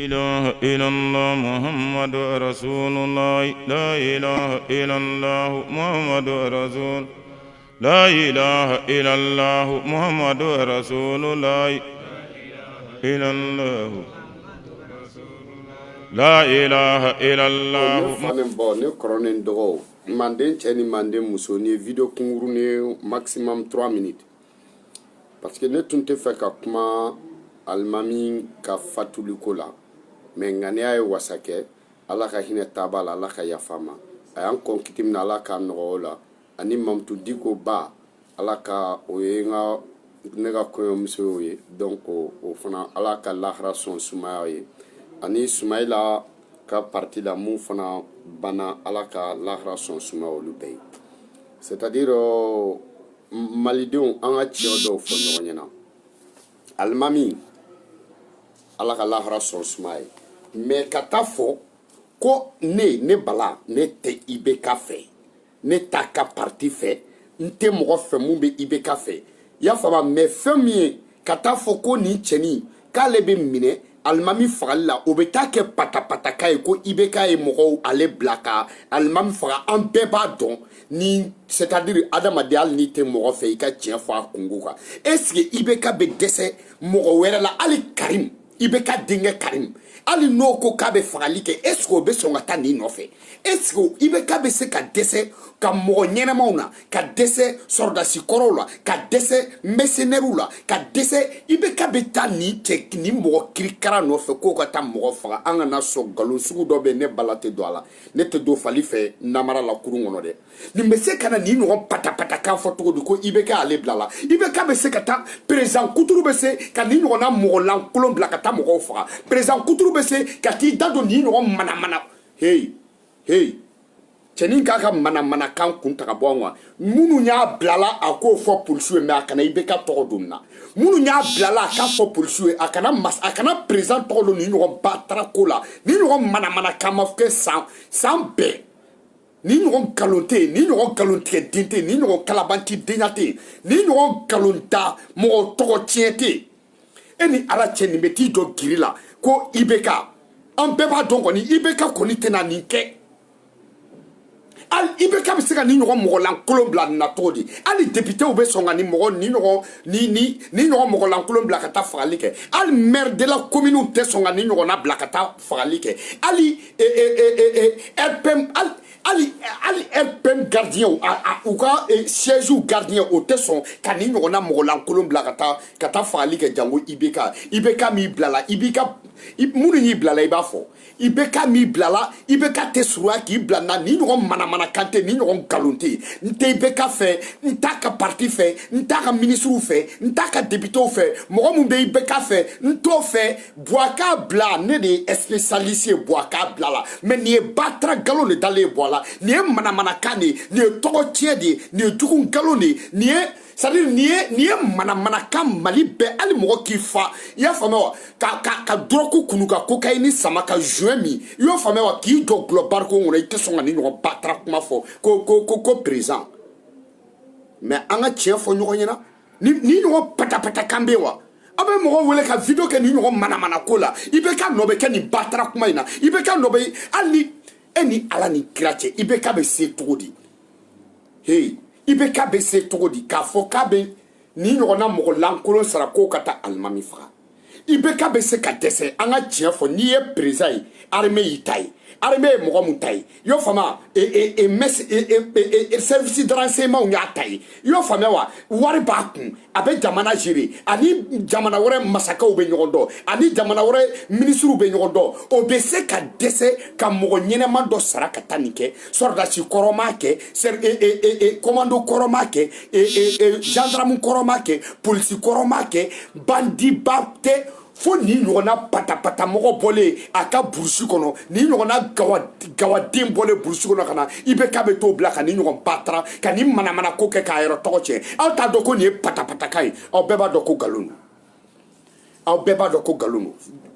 إله إلا الله محمد رسول الله لا إله إلا الله محمد رسول لا إله إلا الله محمد رسول الله إلا الله لا إله إلا الله. Ne fa ni bɔ, ne kɔrɔ ni n dɔgɔw, manden cɛ ni manden muso, ni ye vidéo kunkurunin ye, maximum 3 minutes, parce que ne tun tɛ fɛ ka kuma alimami ka fatuliko la, mais ŋaniya ye wasa kɛ. Ala ka hinɛ taaba la, Ala ka yafa ma. A y'an kɔn kiti min na, Ala k'a nɔgɔ o la. Ani Mamutu Diko ba, Ala ka o ye n ka ne ka kɔɲɔmuso y'o ye. Donc o fana, Ala ka lahara sɔn sumaya ye. Ani Sumayila ka parti la, mun fana banna, Ala ka lahara sɔn sumaya olu bɛɛ ye. C'est à dire malidenw, an ka tiɲɛ dɔw fɔ ɲɔgɔn ɲɛna. Alimami, Ala ka lahara sɔn suma ye, mais ka taa fɔ ko ne Bala, ne tɛ IBK fɛ, ne t'a ka parti fɛ, n tɛ mɔgɔ fɛ mun bɛ IBK fɛ, i y'a faamu? Mais fɛn min ye ka taa fɔ ko nin cɛnin k'ale bɛ minɛ alimami fagali la, o bɛ taa kɛ patapataka ye ko IBK ye mɔgɔw ale bila ka alimami faga. An bɛɛ b'a dɔn ni, c'est à dire adamaden, hali n'i tɛ mɔgɔ fɛ, i ka tiɲɛ fɔ a kungo kan. Est ce que IBK bɛ dɛsɛ mɔgɔ wɛrɛ la? Hali Karim, IBK denkɛ Karim, hali n'o ko k'a bɛ fagali kɛ, est ce que o bɛ sɔn ka taa nin nɔfɛ? Est ce que IBK bɛ se ka dɛsɛ ka mɔgɔ ɲɛnɛmaw na, ka dɛsɛ sɔrɔdasi kɔrɔw la, ka dɛsɛ mercenaires la, ka dɛsɛ? IBK bɛ taa nin cɛ nin mɔgɔ kirikara nɔfɛ k'o ka taa mɔgɔ faga? An kana sɔn nkalon sugu dɔ bɛ yen. Ne Bala tɛ don a la, ne tɛ don fali fɛ namara la kurun kɔnɔ dɛ. Nin bɛ se ka na nin ɲɔgɔn patapata kan fɔ cogo di ko IBK ale bila la? IBK bɛ se ka taa, président kuturu bɛ se ka nin ɲɔgɔnna mɔgɔ lankolon bila ka taa mɔgɔw faga? Président kuturu bɛ se ka t'i da don nin ɲɔgɔn manamana? Hey hey, cɛnin k'a ka manamanakan kun ta ka bɔ an kan. Minnu y'a bilala, a k'o fɔ polisiw ye, mais a kana IBK tɔgɔ don nin na. Minnu y'a bilala, a k'a fɔ polisiw ye, a kana mas, a kana président tɔgɔ don nin ɲɔgɔn batara ko la. Nin ɲɔgɔn manamanakan ma kɛ san san bɛɛ. Ni ɲɔgɔn nkalon tɛ yen, ni ɲɔgɔn nkalon tigɛ den tɛ yen, ni ɲɔgɔn kalabanci denya tɛ yen, ni ɲɔgɔn nkalon da mɔgɔ tɔgɔ tiɲɛ tɛ yen. E ni Ala cɛ, nin bɛ t'i jɔ giri la ko IBK. An bɛɛ b'a dɔn kɔni, IBK kɔni tɛna nin kɛ. Hali IBK bɛ se ka nin ɲɔgɔn mɔgɔlankolon bila nin na cogo di? Hali députéw bɛ sɔn ka nin mɔgɔ nin ɲɔgɔn ni ni ni ɲɔgɔn mɔgɔlankolon bila ka taa fagali kɛ? Hali maire de la commune tɛ sɔn ka nin ɲɔgɔnna bila ka taa fagali kɛ. Hali RPM, hali RPM gardien, u ka siège gardien, o tɛ sɔn ka nin ɲɔgɔnna mɔgɔlankolon bila ka taa fagali kɛ, jango IBK. IBK m'i bila la, i b'i ka minnu y'i bila la, i b'a fɔ IBK m'i bila la. IBK tɛ surunya k'i bila na. Nin ɲɔgɔn manamanakan tɛ, nin ɲɔgɔn nkalon tɛ. N tɛ IBK fɛ, n t'a ka parti fɛ, n t'a ka ministrew fɛ, n t'a ka députéw fɛ. Mɔgɔ mun bɛ IBK fɛ, n t'o fɛ. Buwa k'a bila, ne de ye spécialiste ye. Buwa k'a bila la, mais nin ye batara nkalon de dalen ye Buwa la. Nin ye manamanakan de ye, nin ye tɔgɔ tiɲɛ de ye, nin ye jugu nkalon de ye, nin ye, c'est à dire nin ye manamanakan Mali bɛɛ. Hali mɔgɔ k'i fa, i y'a faamuya wa, ka drogue kunu, ka cocaïne sama, ka joint min, i y'o faamuya wa, k'i jɔ gulɔ barikon kɔnɔ, i tɛ sɔn ka nin ɲɔgɔn batara kuma fɔ ko président. Mais an ka tiɲɛ fɔ ɲɔgɔn ɲɛna. Ni ɲɔgɔn patapata kan bɛ yen wa? Aw bɛ mɔgɔw wele ka vidéo kɛ nin ɲɔgɔn manamana ko la. I bɛ ka nɔ bɛ kɛ nin batara kuma in na. I bɛ ka nɔ bɛ hali ni e ni Ala ni kira cɛ. I bɛ ka bɛ se cogo di? Hey, IBK bɛ se cogo di k'a fɔ k'a bɛ nin ɲɔgɔnna mɔgɔ lankolon sara k'o ka taa alimami faga? IBK bɛ se ka dɛsɛ? An ka tiɲɛ fɔ. N'i ye président ye, armée y'i ta ye, armée ye mɔgɔ mun ta ye, i y'o faamuya? Service de renseignement y'a ta ye, i y'o faamuya wa? Wari b'a kun, a bɛ jamana gérer, ani jamana wɛrɛ masakɛw bɛ ɲɔgɔn dɔn, ani jamana wɛrɛ minisiriw bɛ ɲɔgɔn dɔn. O bɛ se ka dɛsɛ ka mɔgɔ ɲɛnɛma dɔ sara ka taa nin kɛ? Sɔrɔdasi kɔrɔ m'a kɛ, commando kɔrɔ m'a kɛ, gendarme kɔrɔ m'a kɛ, polisi kɔrɔ m'a kɛ, bandiba tɛ. Fo nin ɲɔgɔnna patapata mɔgɔ bɔlen a ka burusi kɔnɔ, nin ɲɔgɔnna gawaden bɔlen burusi kɔnɔ ka na, i bɛ k'a bɛ t'o bila ka nin ɲɔgɔn batara, ka nin manamana ko kɛ k'a yɛrɛ tɔgɔ tiɲɛ. Aw t'a dɔn ko nin ye patapataka ye? Aw bɛɛ b'a dɔn ko nkalon don. Aw bɛɛ b'a dɔn ko nkalon don.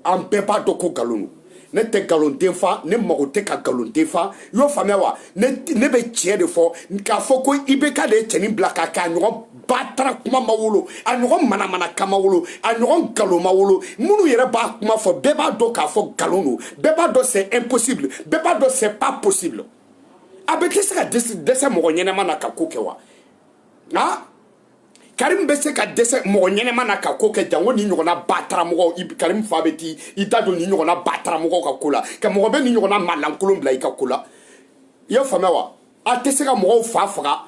An bɛɛ b'a dɔn ko nkalon don. Ne tɛ nkalon défend, ne mago tɛ ka nkalon défend. I y'o faamuya wa? Ne bɛ tiɲɛ de fɔ. K'a fɔ ko IBK de ye cɛnin bila k'a kɛ, a ɲɔgɔn batara kuma ma wolo, a ɲɔgɔn manamana kama wolo, a ɲɔgɔn nkalon ma wolo. Minnu yɛrɛ b'a kuma fɔ, bɛɛ b'a dɔn k'a fɔ nkalon don, bɛɛ b'a dɔn c'est impossible, bɛɛ b'a dɔn c'est pas possible. A bɛ tɛ se ka dɛsɛ mɔgɔ ɲɛnɛma na ka ko kɛ wa? Ah, Karim bɛ se ka dɛsɛ mɔgɔ ɲɛnɛma na ka ko kɛ, jango ni ɲɔgɔnna batara mɔgɔw. Karim fa bɛ t'i i da don ni ɲɔgɔnna batara mɔgɔw ka ko la, ka mɔgɔ bɛ ni ɲɔgɔnna malankolon bila i ka ko la. I y'a faamuya wa? A tɛ se ka mɔgɔw fa faga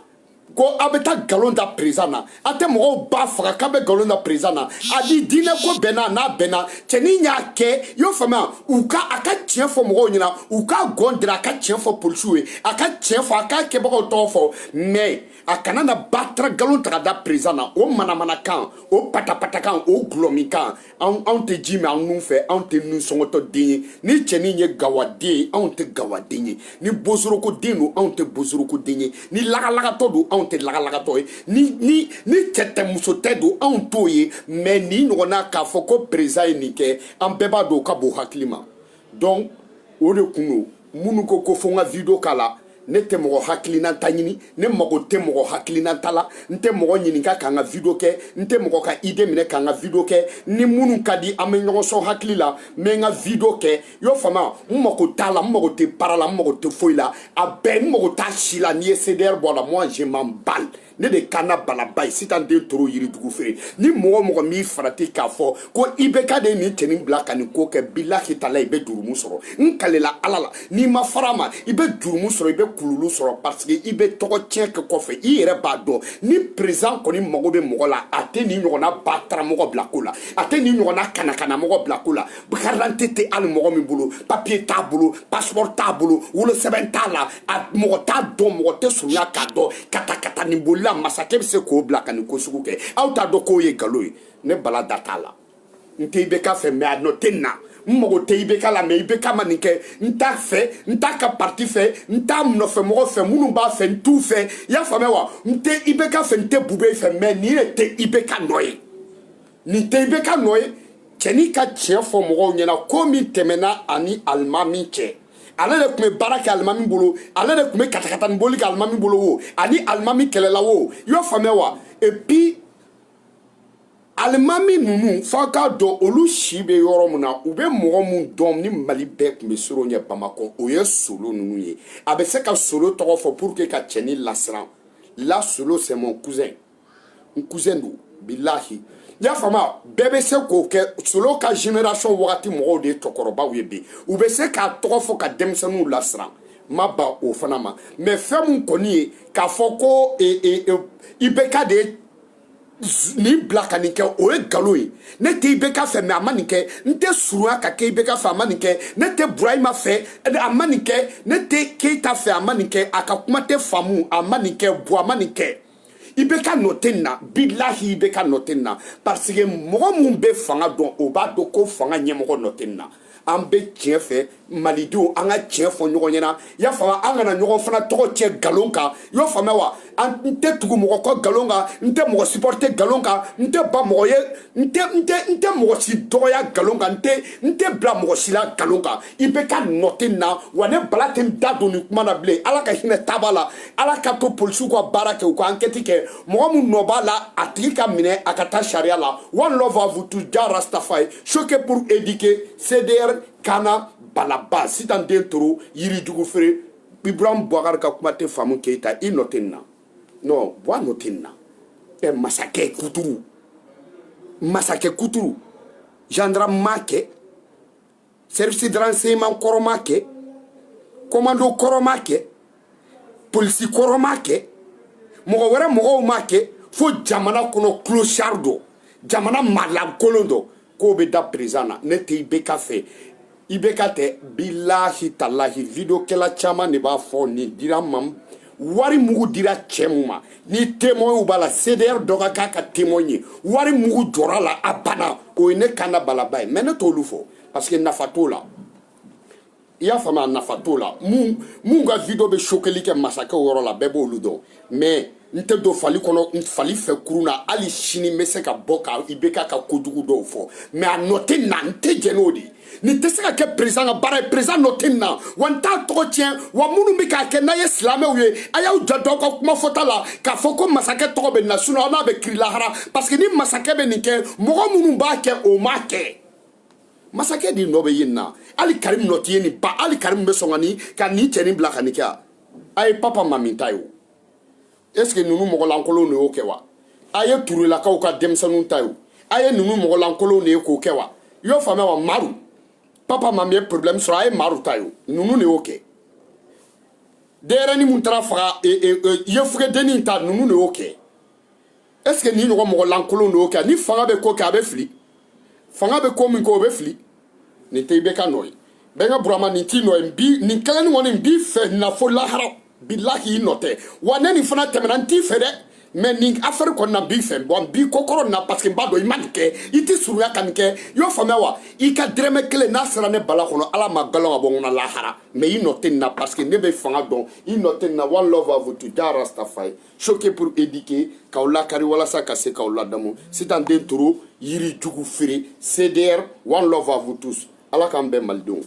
ko aw bɛ taa nkalon da président na. A tɛ mɔgɔw ba faga k'a bɛ nkalon da président na. A di diinɛ ko bɛnna n'a bɛnna, cɛnin y'a kɛ. I y'o faamuya? U ka a ka tiɲɛ fɔ mɔgɔw ɲɛna, u k'a gɔn dira, a ka tiɲɛ fɔ polisiw ye, a ka tiɲɛ fɔ, a k'a kɛbagaw tɔgɔ fɔ, mais a kana na batara nkalon ta ka da président na. O manamanakan, o patapatakan, o gulɔminkan, anw tɛ ji min an nun fɛ. Anw tɛ nusɔngɔtɔ den ye. Ni cɛnin ye gawaden ye, anw tɛ gawaden ye. Ni bozoroko den don, anw tɛ bozoroko den ye. Ni lagalagatɔ don, anw tɛ lagalagatɔ ye. Ni cɛ tɛ, muso tɛ don, anw t'o ye. Mais nin ɲɔgɔnna k'a fɔ ko président ye nin kɛ, an bɛɛ b'a dɔn o ka bon hakili ma. Donc o de kun don. Minnu ko fo n ka vidéo k'a la, ne tɛ mɔgɔ hakilinata ɲini, ne mago tɛ mɔgɔ hakilinata la. N tɛ mɔgɔ ɲininka k'an ka vidéo kɛ, n tɛ mɔgɔ ka idée minɛ k'an ka vidéo kɛ. Ni minnu ka di, an bɛ ɲɔgɔn sɔn hakili la, n bɛ n ka vidéo kɛ. I y'o faamuya? N mago t'a la, n mago tɛ baara la, n mago tɛ foyi la, a bɛɛ n mago t'a si la. N'i ye CDR bɔ a la, moi je m'en bats. Ne de kan na balaba ye, sitan den toro yiridugu feere. Ni mɔgɔ mɔgɔ m'i farati k'a fɔ ko IBK de ye nin cɛnin bila ka nin ko kɛ, bilahi tala, i bɛ jurumu sɔrɔ. N kalela Ala la, n'i ma fara a ma, i bɛ jurumu sɔrɔ, i bɛ kululu sɔrɔ, parce que i bɛ tɔgɔ tiɲɛ kɛ kɔfɛ. I yɛrɛ b'a dɔn, ni président kɔni mago bɛ mɔgɔ la, a tɛ nin ɲɔgɔnna bataramɔgɔ bila ko la, a tɛ nin ɲɔgɔnna kanakanamɔgɔ bila ko la. Carte d'identité tɛ hali mɔgɔ min bolo, papier t'a bolo, passeport t'a bolo, wolosɛbɛn t'a la, a mɔgɔ t'a dɔn, mɔgɔ tɛ surunya k'a dɔn. Kata kata nin bolila, masakɛ bɛ se k'o bila ka nin ko sugu kɛ. Aw t'a dɔn k'o ye nkalon ye. Ne bala da t'a la. N tɛ IBK fɛ, mais a nɔ tɛ n na. N mago tɛ IBK la, mais IBK ma nin kɛ, n t'a fɛ, n t'a ka parti fɛ, n t'a nɔfɛ mɔgɔ fɛ. Minnu b'a fɛ, n t'u fɛ. I y'a faamuya wa? N tɛ IBK fɛ, n tɛ Bube fɛ, mais nin de tɛ IBK nɔ ye, nin tɛ IBK nɔ ye. Cɛnin ka tiɲɛ fɔ mɔgɔw ɲɛna, ko min tɛmɛna ani alimami cɛ, ale de tun bɛ baara kɛ alimami bolo, ale de tun bɛ katakata ni boli kɛ alimami bolo wo, ani alimami kɛlɛla wo. I y'o faamuya wa? Et puis alimami ninnu, f'a k'a dɔn olu si bɛ yɔrɔ min na, u bɛ mɔgɔ mun dɔn ni Mali bɛɛ tun bɛ siran ɲɛ Bamakɔ, o ye Solo ninnu ye. A bɛ se ka Solo tɔgɔ fɔ pour que ka cɛnin lasiran la. Solo, c'est mon cousin, n cousin don, bilahi. I y'a faamu? Bɛɛ bɛ se k'o kɛ. Solo ka génération wagati mɔgɔw de ye cɛkɔrɔbaw ye bi, u bɛ se k'a tɔgɔ fɔ ka denmisɛnninw lasiran. Ma ban o fana ma, mais fɛn mun kɔni ye k'a fɔ ko IBK de ye nin bila ka nin kɛ, o ye nkalon ye. Ne tɛ IBK fɛ, mais a ma nin kɛ. N tɛ surunya ka kɛ IBK fɛ, a ma nin kɛ. Ne tɛ Burahima fɛ, a ma nin kɛ. Ne tɛ Keyita fɛ, a ma nin kɛ. A ka kuma tɛ faamu, a ma nin kɛ. Bu, a ma nin kɛ. IBK nɔ tɛ nin na, bilahi, IBK nɔ tɛ nin na, parce que mɔgɔ mun bɛ fanga dɔn, o b'a dɔn ko fanga ɲɛmɔgɔ nɔ tɛ nin na. An bɛ tiɲɛ fɛ, malidenw, an ka tiɲɛ fɔ ɲɔgɔn ɲɛna. I y'a faamu? An kana ɲɔgɔn fana tɔgɔ tiɲɛ nkalon kan. I y'o faamuya wa? An n tɛ tugu mɔgɔ kɔ nkalon kan, n tɛ mɔgɔ supporter nkalon kan, n tɛ ba mɔgɔ ye, n tɛ mɔgɔ si dɔgɔya nkalon kan, n tɛ bila mɔgɔ si la nkalon kan. IBK nɔ tɛ nin na wa. Ne bala tɛ n da don nin kuma na bilen. Ala ka hinɛ taaba la. Ala ka to polisiw ka baara kɛ, u ka enquête kɛ, mɔgɔ mun nɔ b'a la, a tigi ka minɛ, a ka taa sariya la. One love à vous tous. Jah Rastafari, choqué pour éduquer. CDR Kana Balaba, sitan den toro yirijugu feere. Ibrahim Boubacar ka kuma tɛ faamu. Keyita, i nɔ tɛ nin na. Non, bɔ a nɔ tɛ nin na. Ɛ, masakɛ kuturu, masakɛ kuturu, gendarme ma kɛ, service de renseignement kɔrɔ ma kɛ, commando kɔrɔ ma kɛ, polisi kɔrɔ ma kɛ, mɔgɔ wɛrɛ mɔgɔw ma kɛ, fo jamana kɔnɔ clochard dɔ, jamana malankolon dɔ k'o bɛ da président na. Ne tɛ IBK fɛ, IBK tɛ, bilahi talahi. Vidéo kɛla caman de b'a fɔ nin dira ma, wari mugu dira cɛ mun ma, ni témoin b'a la, CDR dɔ ka k'a ka témoin ye, wari mugu jɔra la, a banna. O ye ne kanda balaba ye, mais ne t'olu fɔ parce que nafa t'o la. I y'a faamuya? Nafa t'o la. Mun ka vidéo bɛ sokɛli kɛ masakɛw yɔrɔ la, bɛɛ b'olu dɔn, mais n tɛ don fali kɔnɔ, n fali fɛ kurun na. Hali sini n bɛ se ka bɔ ka IBK ka kojugu dɔw fɔ, mais a nɔ tɛ na. N tɛ jɛn n'o de ye. Nin tɛ se ka kɛ président ka baara ye. Président nɔ tɛ nin na wa, n t'a tɔgɔ tiɲɛ wa. Minnu bɛ k'a kɛ, n'a ye silamɛw ye, a y'aw janto aw ka kuma fɔta la k'a fɔ ko masakɛ tɔgɔ bɛ nin na, sinon aw n'a bɛ kiri lahara, parce que ni masakɛ bɛ nin kɛ, mɔgɔ minnu b'a kɛ, o m'a kɛ. Masakɛ de nɔ bɛ yen na. Hali Karim nɔ tɛ ye nin ba. Hali Karim bɛ sɔn ka nin ka nin cɛnin bila ka nin kɛ. A ye Papa Mami ta ye o, est ce que ninnu mɔgɔlankolonw de y'o kɛ wa? A ye Turelakaw ka denmisɛnninw ta ye o, a ye ninnu mɔgɔlankolonw de ye k'o kɛ wa? I y'o faamuya wa? Maru, Papa Mami ye problème sɔrɔ, a ye Maru ta ye o, ninnu de y'o kɛ. Denyɛrɛnin mun taara faga yefugedennin ta, ninnu de y'o kɛ. Est ce que nin ɲɔgɔn mɔgɔlankolonw de y'o kɛ? Ni fanga bɛ ko kɛ, a bɛ fili. Fanga bɛ ko min kɛ, o bɛ fili. Nin tɛ IBK nɔ ye. Bɛnkɛ Burama, nin t'i nɔ ye. Bi nin kɛlɛnin kɔni, n b'i fɛ nafo lahara, bilahi, i nɔ tɛ wa. Ne nin fana tɛmɛna, n t'i fɛ dɛ, mais nin affaire kɔni na, n b'i fɛ. Bon, n b'i kokɔrɔ na, parce que n b'a dɔn i ma nin kɛ, i tɛ surunya ka nin kɛ. I y'o faamuya wa? I ka dɛrɛmɛ kelen n'a sera ne bala kɔnɔ, Ala ma galon ka bɔ n kɔnɔ lahara. Mais i nɔ tɛ nin na, parce que ne bɛ fanga dɔn, i nɔ tɛ nin na. One love à vous tous. Jah Rastafari, choqué pour éduquer, k'aw lakari walasa ka se k'aw ladamu. Sitan den toro yiri jugu feere CDR. One love à vous tous. Ala k'an bɛn, malidenw.